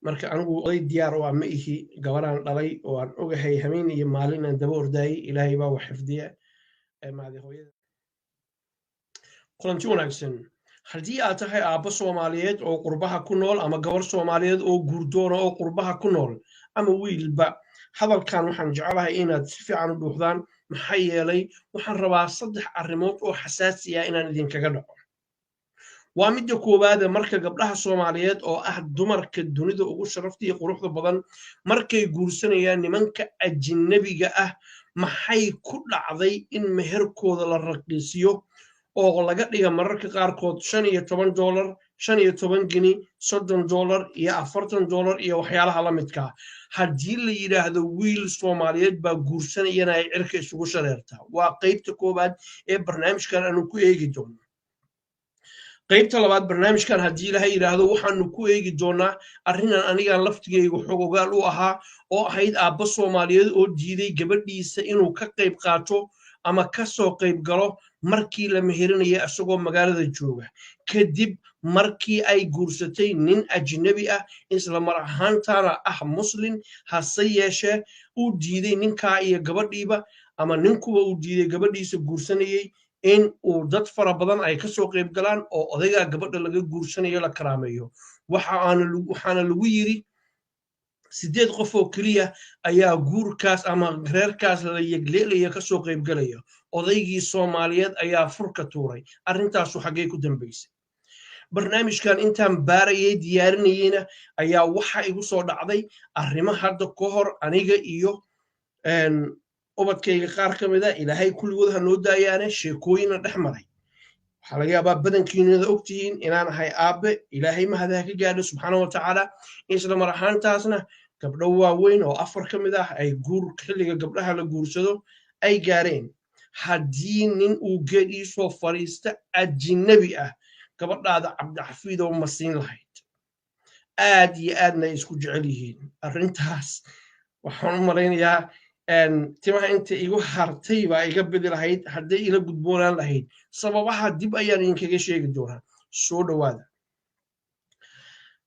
Marka anigu oday diyaar u ah ma ihi gabaraan dhalay oo aan ogahay hameen iyo maalin aan daba ordaayay. Ilaahay baa wax xifdiya. Maadi hooyada. Kulanti wanaagsan. Haddii aad tahay aabbo Soomaaliyeed oo qurbaha ku nool, ama gabar Soomaaliyeed oo guurdoona oo qurbaha ku nool, ama wiilba, hadalkan waxaan jeclahay inaad si fiican u dhuuxdaan, maxaa yeelay waxaan rabaa saddex arrimood oo xasaasi ah inaan idinkaga dhaco. Waa midda koowaade, marka gabdhaha Soomaaliyeed, oo ah dumarka dunida ugu sharafta iyo quruxda badan, markay guursanayaan nimanka ajnabiga ah, maxay ku dhacday in meherkooda la raqiisiyo oo laga dhiga mararka qaarkood $15, 15 gini, $30 iyo $40 iyo waxyaalaha la midkaa? Haddii la yidhaahdo wiil Soomaaliyeed baa guursanayana, ay cirka isugu shareertaa. Waa qaybta koowaad ee barnaamijkan aanu ku eegi doono. Qaybta labaad barnaamijkan, haddii Ilahay yidhaahdo, waxaanu ku eegi doonaa arrintan anigaan laftigayga xog ogaal u ahaa, oo ahayd aabba Soomaaliyeed oo diiday gabadhiisa inuu ka qayb qaato ama ka soo qayb galo markii la meherinaya isagoo magaalada jooga, kadib markii ay guursatay nin ajnabi ah, isla mar ahaantaana ah Muslim. Hase yeeshee uu diiday ninkaa iyo gabadhiiba, ama ninkuba uu diiday gabadhiisa guursanayey in uu dad fara badan ay kasoo qayb galaan oo odaygaa gabadha laga guursanayo la karaameeyo. Waxaana lagu yiri sideed qof oo keliya ayaa guurkaas ama reerkaas la yegleelaya kasoo qayb galaya. Odaygii Soomaaliyeed ayaa furka tuuray. Arrintaasu xaggee ku dambaysay? Barnaamijkan intaan baarayay, diyaarinayeyna, ayaa waxa igu soo dhacday arrimo hadda ka hor aniga iyo ubadkayga qaar ka mid a, Ilaahay kulligood ha noo daayaane, sheekooyina dhex maray. Waxaa laga yaabaa badankiinada ogtihiin inaan ahay aabe, Ilaahay mahadaha ka gaadho subxaana wa tacaala. Isla mar ahaantaasna gabdho waaweyn oo afar ka mid ah ay guur, xilliga gabdhaha la guursado ay gaareen. Haddii nin uu geed iisoo fadhiista ajinabi ah, gabadhaada Cabdixafiidow ma siin lahayd? Aad iyo aadna ay isku jecel yihiin. Arrintaas waxaan u malaynayaa timaha inta igu hartay baa iga bidi lahayd hadday ila gudboonaan lahayd. Sababaha dib ayaan idinkaga sheegi doonaa. Soo dhowaada,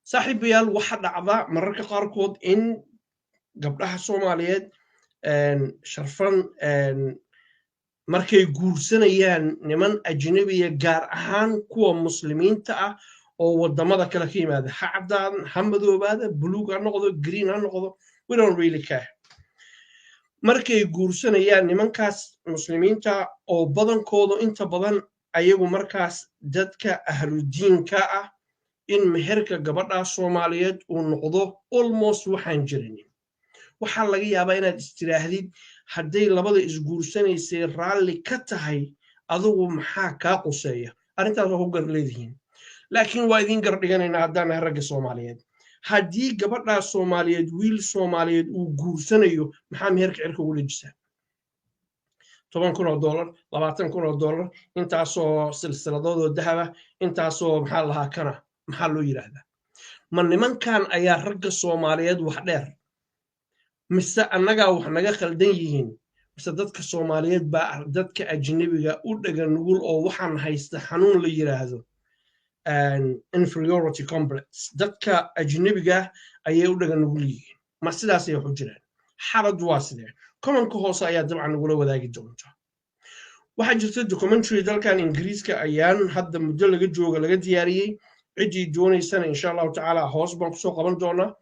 saaxiibayaal. Waxa dhacda mararka qaarkood in gabdhaha Soomaaliyeed sharfan markay guursanayaan niman ajnabiya, gaar ahaan kuwa Muslimiinta ah oo waddamada kale ka yimaada, ha caddaadan, ha madoobaada, buluug ha noqdo, green ha noqdo, we don't really care, markay guursanayaan nimankaas Muslimiinta oo badankoodu inta badan ayagu markaas dadka ahludiinka ah, in meherka gabadhaa Soomaaliyeed uu noqdo almost waxaan jirinin. Waxaa laga yaabaa inaad istiraahdid, hadday labada isguursanaysay raalli ka tahay, adugu maxaa kaa quseeya? Arrintaas waa ku gar leedihiin, laakiin waa idiin gar dhiganaynaa haddaan nahay ragga Soomaaliyeed. Haddii gabadhaa Soomaaliyeed wiil Soomaaliyeed uu guursanayo, maxaa meherka cirka ugu dhejisaa? $10,000, $20,000, intaasoo silsiladoodoo dahaba, intaasoo maxaa lahaa kana, maxaa loo yidhaahdaa? Ma nimankan ayaa ragga Soomaaliyeed wax dheer, mise annagaa wax naga khaldan yihiin, mise dadka Soomaaliyeed baa dadka ajnabiga u dhega nugul oo waxaan haysta xanuun la yidhaahdo inferiority complex? Dadka ajnabiga ayay u dhega nugul yihiin, ma sidaasay wax u jiraan? Xaaladu waa sidee? Comment-ka hoose ayaa dabcan nagula wadaagi doonta. Waxaa jirta documentary dalkan Ingiriiska ayaan hadda muddo laga jooga laga diyaariyey. Ciddii doonaysana, insha Allahu tacaala, hoos baan kusoo qaban doonaa,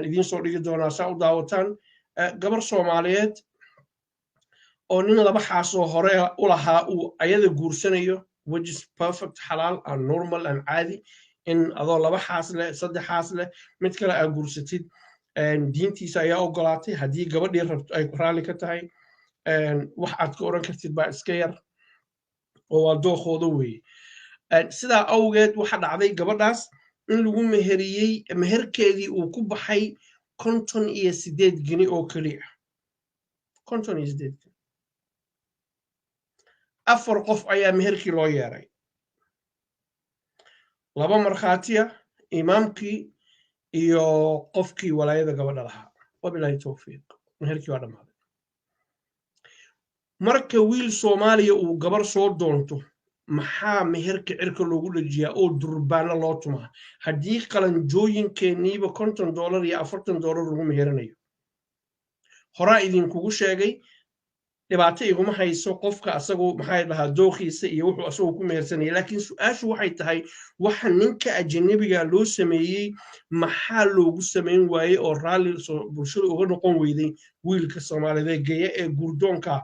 idiin soo dhigi doonaa saa u daawataan. Gabar Soomaaliyeed oo nin laba xaasoo hore u lahaa uu ayada guursanayo, which is perfect xalaal and normal and caadi, in adoo laba xaas leh, saddex xaas leh, mid kale aa guursatid, diintiisa ayaa ogolaatay. Haddii gabadhii rabto ay raalli ka tahay, wax aad ka oran kartid baa iska yar oo waa dookooda weeye. Sidaa awgeed waxa dhacday gabadhaas in lagu meheriyey, meherkeedii uu ku baxay 58 gini oo keliya, 58 gini. Afar qof ayaa meherkii loo yeeray: laba markhaatiya, imaamkii iyo qofkii walaayada gabadha lahaa. Wabilahi towfiiq, meherkii waa dhammaaday. Marka wiil Soomaaliya uu gabar soo doonto, Maxaa meherka cirka loogu dhajiyaa oo durbaano loo tumaa haddii qalanjooyinkeeniiba $50 iyo $40 lagu meherinayo? Horaa idinkugu sheegay, dhibaato iguma hayso qofka asagu, maxay dhahaa, dooqiisa iyo wuxuu asagu ku mehersanaya, laakiin su-aashu waxay tahay: waxa ninka ajanabiga loo sameeyey maxaa loogu samayn waayey oo raalli bulshada uga noqon weyday wiilka Soomaaliyeed geeya ee guurdoonka,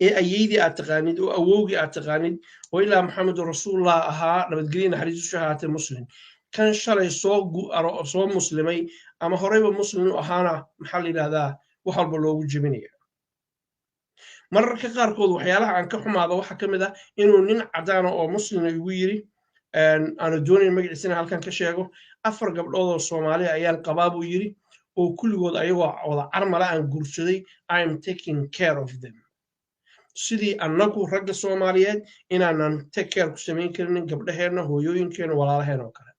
ee ayeydii aad taqaanid oo awowgii aad taqaanid oo ilaa Maxamedu Rasuulullah ahaa, nabadgelya naxariisusha ahaatee, Muslim kan shalay soo muslimay ama horeyba Muslim u ahaana, maxaa la yidhahdaa, wax walba loogu jebinaya? Mararka qaarkood waxyaalaha aan ka xumaada waxaa ka mid ah inuu nin caddaana oo Muslima igu yiri, aanu doonayn magaciisana halkan ka sheego, "Afar gabdhood oo Soomaaliya ayaan qabaa," buu yiri, "oo kulligood ayagoo wada carmala aan guursaday. I am taking care of them." Sidii annagu ragga Soomaaliyeed inaanan take care ku samayn karinin gabdhaheenna, hooyooyinkeenna, walaalaheen oo kale.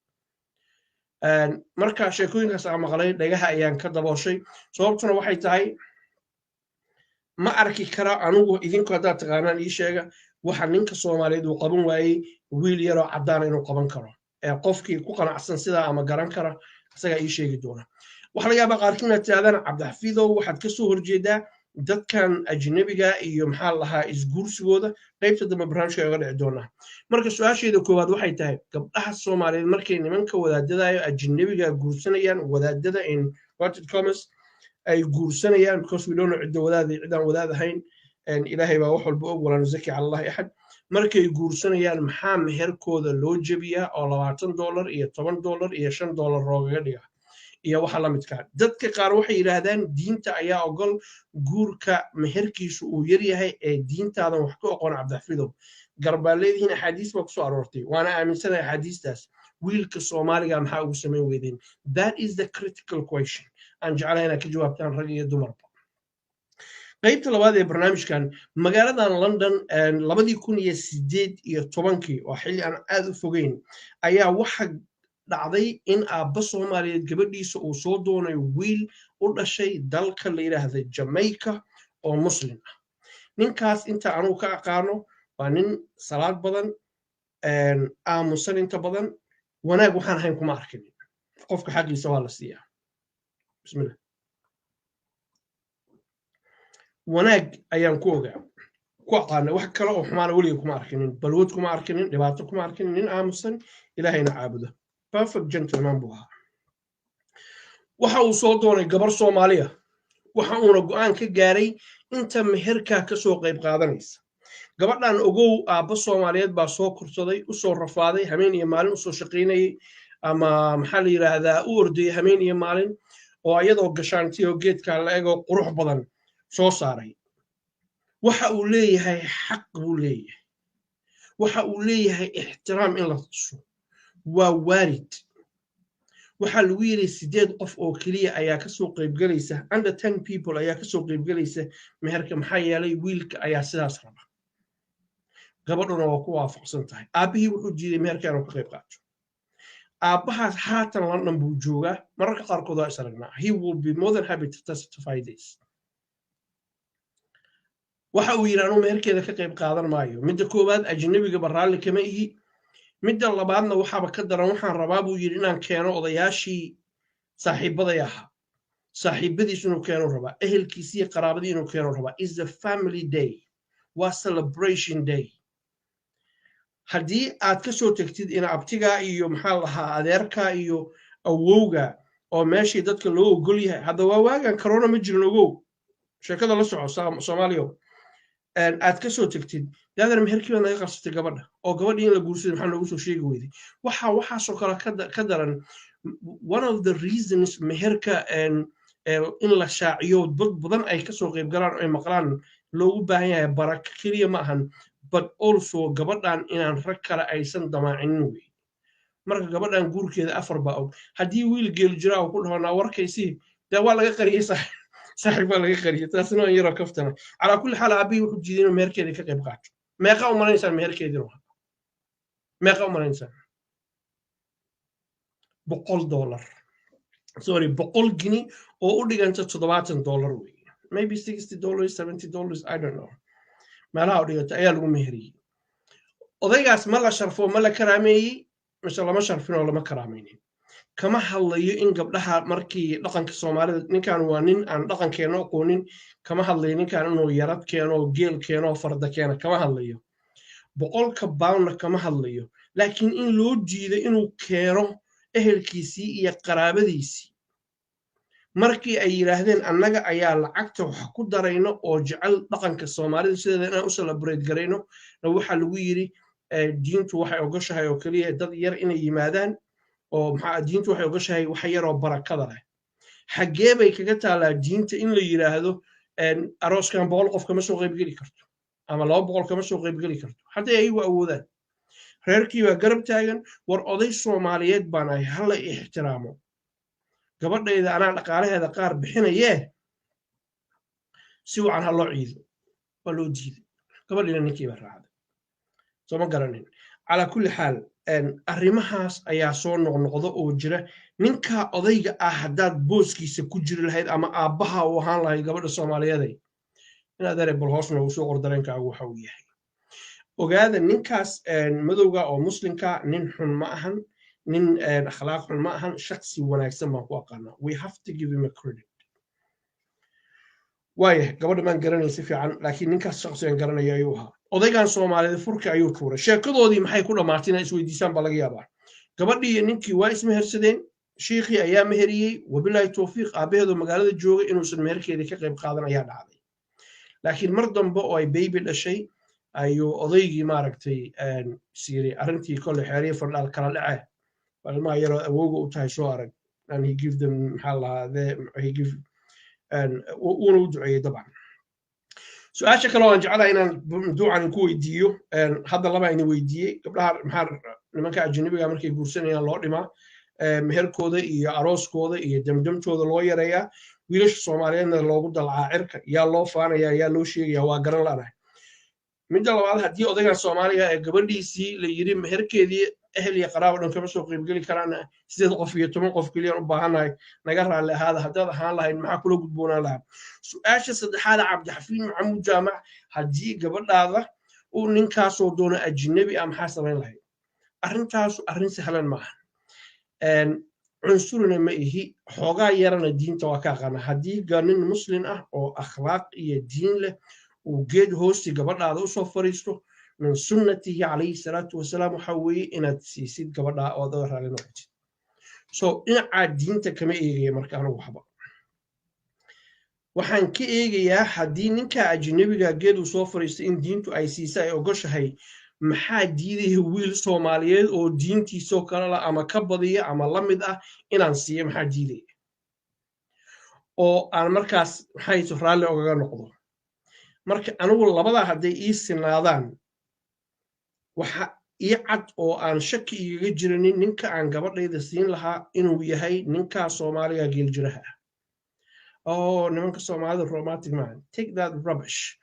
Marka sheekooyinkaas aan maqlay dhagaha ayaan ka dabooshay. Sababtuna waxay tahay, ma arki kara anugu. Idinku haddaad taqaanaan ii sheega waxa ninka Soomaaliyeed uu qaban waayey wiil yaroo caddaana inuu qaban karo. Qofkii ku qanacsan sidaa ama garan kara isagaa ii sheegi doona. Waxaa laga yaabaa qaarkiin inaad tirahdaan, "Cabdixafiidow, waxaad ka soo horjeedaa dadkan ajnabiga iyo, maxaa la lahaa, isguursigooda." Qaybta dambe barnaamijka oga dhici doonaa. Marka su-aasheeda koowaad waxay tahay: gabdhaha Soomaaliyeed markay nimanka wadaadadayo ajnabiga guursanayaan, wadaadada in inverted commas ay guursanayaan, because we don't know cidda wadaad iyo ciddaan wadaad ahayn, Ilaahay baa wax walba og, ولا نزكي على الله أحد, markay guursanayaan maxaa meherkooda loo jebiyaa oo $20 iyo $10 iyo $5 loogaga dhigaa iyo waxa la midkaa? Dadka qaar waxay yidhaahdaan diinta ayaa ogol guurka meherkiisu uu yaryahay. Ee diintaadan wax ka oqon, Cabdixafidow, garbaa leedihiin, axaadiis baa kusoo aroortay, waana aaminsanahay axaadiistaas. Wiilka Soomaaliga maxaa ugu samayn weydeen? That is the critical question aan jeclahay inaad ka jawaabtaan, rag iyo dumarba. Qaybta labaad ee barnaamijkan: magaaladan London 2018-kii, waa xilli aan aad u fogeyn, ayaa waxa dhacday in aabba Soomaaliyeed gabadhiisa uu soo doonay wiil u dhashay dalka la yidhaahda Jamaica oo Muslim ah. Ninkaas inta anugu ka aqaano waa nin salaad badan, aamusan, inta badan wanaag waxaan ahayn kuma arkin. Qofka xaqiisa waa la siiyaa, bismillah, wanaag ayaan ku ogaa, ku aqaana. Wax kale oo xumaana weliga kuma arkinin, balwad kuma arkinin, dhibaato kuma arkinin, nin aamusan, Ilaahayna caabuda, perfect gentleman buu ahaa. Waxa uu soo doonay gabar Soomaaliya, waxa uuna go'aan ka gaaray inta meherkaa ka soo qayb qaadanaysa. Gabadhan, ogow, aabba Soomaaliyeed baa soo korsaday, u soo rafaaday, hameen iyo maalin usoo shaqaynayay ama, maxaa la yidhaahdaa, u ordayay hameen iyo maalin, oo iyadoo gashaanti oo geedkaa la egoo qurux badan soo saaray. Waxa uu leeyahay xaq buu leeyahay, waxa uu leeyahay ixtiraam in la tuso. Waa waalid. Waxaa lagu yidhi sideed qof oo keliya ayaa kasoo qaybgelaysa, under 10 people ayaa kasoo qaybgelaysa meherka, maxaa yeelay wiilka ayaa sidaas raba, gabadhuna waa ku waafaqsan tahay. Aabbihii wuxuu diiday meherka inuu ka qayb qaato. Aabbahaas haatan London buu joogaa, mararka qaarkood waa is aragnaa. He will be more than happy to testify this. Waxa uu yidhi, "Anuu meherkeeda ka qayb qaadan maayo. Midda koowaad, ajnabigaba raalli kama ihi. Midda labaadna, waxaaba ka daran, waxaan rabaa," buu yidhi, "inaan keeno odayaashii saaxiibaday ahaa." Saaxiibadiis inuu keeno rabaa, ehelkiisiiyo qaraabadii inuu keeno rabaa. Is a family day, waa celebration day. Haddii aad ka soo tegtid ina abtigaa iyo, maxaa lahaa, adeerka iyo awowga oo meeshii dadka loo ogol yahay, hadda waa waagan corona ma jirin, ogow, sheekada la soco, Soomaaliyo, aad ka soo tegtid daadar, meherkii baad naga qabsatay gabadha, oo gabadhii in la guursaday maxaa noogu soo sheegi weyday? Waxa waxaasoo kale ka daran, one of the reasons meherka in la shaaciyo, dad badan ay kasoo qayb galaan oo ay maqlaan loogu baahan yahay, baraka keliya ma ahan, but also gabadhan inaan rag kale aysan damaacinin wey. Marka gabadhan guurkeeda afar baa og. Haddii wiil geel jiraa uu ku dhaho, "Naa warkaysii," dee waa laga qariyey, saaxiib, baa laga qariyey. Taasina waan yaroo kaftana. Calaa kulli xaal, aabbihii wuxuu diiday inuu meherkeedii ka qayb qaato. Meeqa u malaysaan meherkeedii inuu ahaa? Meeqa u malaysaan? $1, sorry, 100 gini oo u dhiganta $70 wey, maybe $60, $70, I don't know, meelaha u dhiganta ayaa lagu meheriyey. Odaygaas ma la sharfo, ma la karaameeyey, mise lama sharfin oo lama karaamaynin? Kama hadlayo in gabdhaha markii dhaqanka Soomaalida, ninkan waa nin aan dhaqankeena aqoonin. Kama hadlayo ninkan inuu yarad keeno, geel keeno, farda keeno, kama hadlayo. 100-ka pound-na kama hadlayo. Laakiin in loo diido inuu keeno ehelkiisii iyo qaraabadiisii markii ay yidhaahdeen, "Annaga ayaa lacagta wax ku darayno oo jecel dhaqanka Soomaalida sideeda inaan u celebrate garayno," na waxaa lagu yidhi, diintu waxay ogoshahay oo keliya dad yar inay yimaadaan, oo maxaa diintu waxay ogoshahay wax yaroo barakada leh. Xaggee bay kaga taalaa diinta in la yidhaahdo arooskan 100 qof kama soo qaybgeli karto ama 200 kama soo qaybgeli karto, hadday ayagu awoodaan? Reerkii baa garab taagan. War oday Soomaaliyeed baan ahay, hala ixtiraamo. Gabadhayda anaa dhaqaalaheeda qaar bixinayee, si wacan ha loo ciido. Waa loo diiday. Gabadhiina ninkii baa raacday. Soo ma garanin. Calaa kulli xaal, arrimahaas ayaa soo noqnoqda oo jira. Ninkaa odayga ah haddaad booskiisa ku jiri lahayd ama aabbaha uu ahaan lahayd gabadha Soomaaliyeeday, inaad ere bal hoos noogu soo qor dareenkaagu waxa uu yahay. Ogaada, ninkaas madowga oo Muslimka nin xun ma ahan, nin akhlaaq xun ma ahan, shaksi wanaagsan baan ku aqaanaa. We have to give him a credit. Waaya, gabadha maan garanay si fiican, laakiin ninkaas shaksigan garanaya ayuu ahaa. Odaygan Soomaaliyeed furka ayuu tuuray. Sheekadoodii maxay ku dhammaatay inaa isweydiisaan baa laga yaabaa. Gabadhii iyo ninkii waa ismehersadeen, shiikhii ayaa meheriyey, wabilaahi towfiiq. Aabbaheedoo magaalada joogay inuusan meherkeedii ka qayb qaadan ayaa dhacday. Laakiin mar dambe oo ay baby dhashay ayuu odaygii, maaragtay, siiri arrintii kolle xeeriya fardhaal kala dhace, ilmaha yaroo awowga u tahay soo arag. And he give them, maxaa lahaa, he give, uuna u duceeyey dabcan. Su-aasha kale oo aan jeclahay inaan mawduucan ku weydiiyo, hadda laba ayna weydiiyey: gabdhaha maxaa nimanka ajanabiga markay guursanayaan loo dhimaa meherkooda iyo arooskooda iyo demdemtooda loo yareeyaa, wiilasha Soomaaliyeedna loogu dalcaa cirka? Yaa loo faanaya? Yaa loo sheegaya? Waa garan la'nahay. Midda labaad, haddii odaygan Soomaaliga ee gabadhiisii la yiri meherkeedii ehel iyo qaraabo dhan kama soo qaybgeli karaan, 8 qof iyo 10 qof keliyaan u baahannahay, naga raalli ahaada, haddaad ahaan lahayd maxaa kula gudboonaan lahaa? Su-aasha saddexaad, Cabdixafiid Maxamuud Jaamac, haddii gabadhaada uu ninkaasoo doono ajnabi ah, maxaa samayn lahayd? Arrintaasu arrin sahlan maaha. Cunsurina ma ihi, xoogaa yarana diinta waa ka aqaana. Haddii nin Muslim ah oo akhlaaq iyo diin leh uu geed hoosti gabadhaada usoo fariisto, min sunnatihi calayhi salaatu wasalaam waxa weeye inaad siisid gabadhaa oo adaga raalli noqotid. So dhinacaa diinta kama eegaya marka anigu waxba. Waxaan ka eegayaa, haddii ninka ajnabiga geed uu soo fariistay in diintu ay siisa ay ogoshahay, maxaa diidaya wiil Soomaaliyeed oo diintiisoo kale la ama ka badiya ama la mid ah inaan siiyo? Maxaa diidaya oo aan markaas maxayso raalli ogaga noqdo? Marka anigu labadaa hadday ii sinaadaan, waxa ii cad oo aan shaki igaga jirinin ninka aan gabadhayda siin lahaa inuu yahay ninkaa Soomaaliga geeljiraha ah. Oo nimanka Soomaalida romantic maaha, take that rubbish.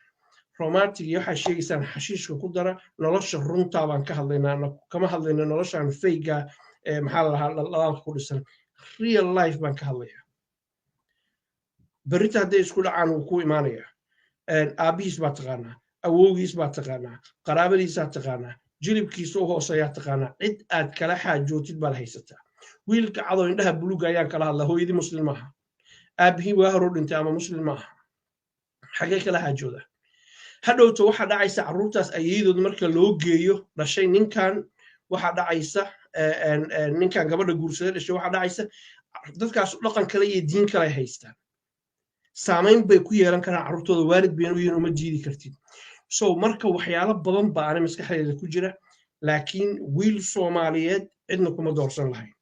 Romantic iyo waxaa sheegaysaan xashiishka ku dara. Nolosha runtaa baan ka hadlaynaa, kama hadlayna noloshan fake-ga ee, maxaa la lahaa, dhaldhalaalka ku dhisan. Real life baan ka hadlayaa. Berrita hadday isku dhacaan, wuu ku imaanayaa. Aabbihiis baa taqaanaa, awowgiis baa taqaanaa, qaraabadiisaa taqaanaa, jilibkiisa u hooseeyaa taqaanaa. Cid aad kala xaajootid baad haysataa. Wiilka cadoo indhaha buluga ayaan kala hadlaa. Hooyadii Muslim maaha, aabbihii waa horuu dhintay ama Muslim maaha. Xagee kala xaajooda? Hadhowto waxaa dhacaysa carruurtaas ayeedood marka loo geeyo dhashay ninkan, waxaa dhacaysa ninkan gabadha guursaday dhashay, waxaa dhacaysa dadkaas dhaqan kale iyo diin kale haystaan. Saamayn bay ku yeelan karaan carruurtooda. Waalid bayna u yihiin, uma diidi kartid. So marka waxyaalo badan baa ani maskaxdeeda ku jira, laakiin wiil Soomaaliyeed cidna kuma doorsan lahayn.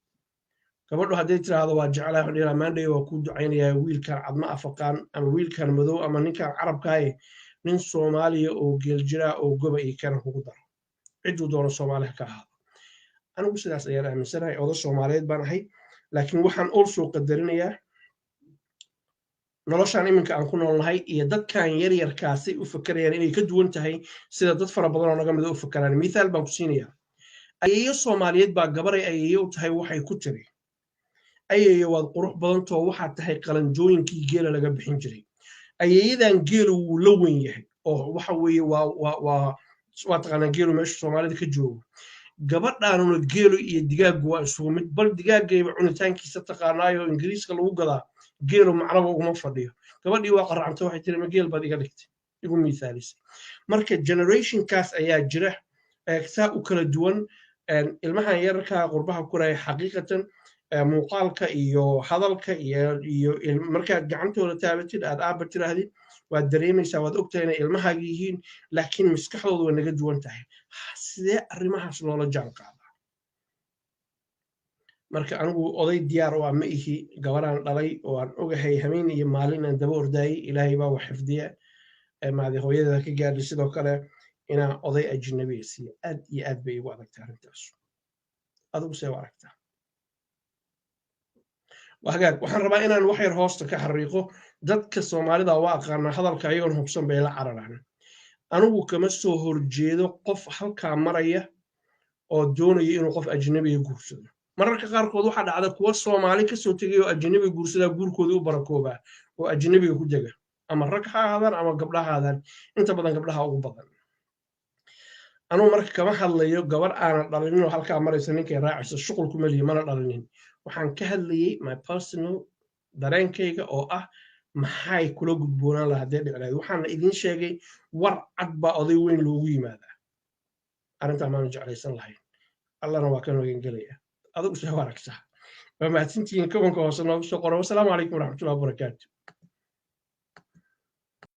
Gabadhu hadday tiraahdo waa jeclahay, waxaan dhihi maandhay, waa kuu ducaynayaa. Wiilkan cadma afaqaan ama wiilkan madow ama ninkan Carabkaaye, nin Soomaaliya oo geeljira oo goba iyo kenan kugu daro, cidduu doono Soomaaliha ka ahaado. Anigu sidaas ayaan aaminsanahay. Oda Soomaaliyeed baan ahay, laakiin waxaan also qadarinayaa noloshaan iminka aan ku noolnahay iyo dadkan yaryarkaasay u fakerayaan inay ka duwan tahay sida dad fara badan oo naga mida u fakeraan. Mithaal baan ku siinayaa. Ayeeyo Soomaaliyeed baa gabaray ayeeyo u tahay waxay ku tiri, "Ayeeyo, waad qurux badantoo, waxaad tahay qalanjooyinkii geela laga bixin jiray." Ayeeyadan geelu wuu la weyn yahay oo waxa weeye waa Waa taqaanaa geelu meesha Soomaalida ka joogo. Gabadhaanuna geelu iyo digaaggu waa isugu mid, bal digaaggayba cunitaankiisa taqaanaayo Ingiriiska lagu gadaa, geelu macnaba uguma fadhiyo. Gabadhii waa qaracanta, waxay tiri, "Ma geel baad iga dhigtay, igu miisaalisay?" Marka generationkaas ayaa jira saa u kala duwan. Ilmahan yararkaa qurbaha kuraya, xaqiiqatan muuqaalka iyo hadalka iyo markaad gacantooda taabatid, aad aabba tiraahdid, waad dareemaysaa, waad ogtahay inay ilmahaaga yihiin, laakiin maskaxdoodu way naga duwan tahay. Sidee arrimahaas loola jaan qaadaa? Marka anigu oday diyaar oo ah ma ihi gabadhaan dhalay oo aan ogahay hameen iyo maalin aan daba ordaayay. Ilaahay baa wax xifdiya, maadi hooyadeeda ka gaadhay. Sidoo kale inaan oday ajnabiya siiya aad iyo aad bay igu adagtay arrintaas. Adigu see u aragtaa? Hagaag, waxaan rabaa inaan wax yar hoosta ka xariiqo. Dadka Soomaalida waa aqaanaa, hadalka ayagoon hubsan bay la cararaan. Anigu kama soo horjeedo qof halkaa maraya oo doonaya inuu qof ajnabiga guursado. Mararka qaarkood waxaa dhacda kuwa Soomaali kasoo tegay oo ajnabi guursadaa guurkoodii u barakoobaa oo ajnabiga ku dega, ama rag ha ahaadaan ama gabdha ha ahaadaan, inta badan gabdhaha ugu badan. Anugu marka kama hadlayo gabar aanan dhalinin oo halkaa maraysa ninkay raacayso, shuqul kuma lihi, mana dhalinin. Waxaan ka hadlayay my personal dareenkayga oo ah maxay kula gudboonaan lahaa haddee dhici lahayd. Waxaana idiin sheegay war cad baa oday weyn loogu yimaadaa. Arrintaa maanu jeclaysan lahayn, Allana waa ka magangelaya. Adigu see u aragtaa? Waa mahadsantihiin. Comment-ka hoose noogu soo qora. Wasalaamu calaykum waraxmatullahi wabarakaatu.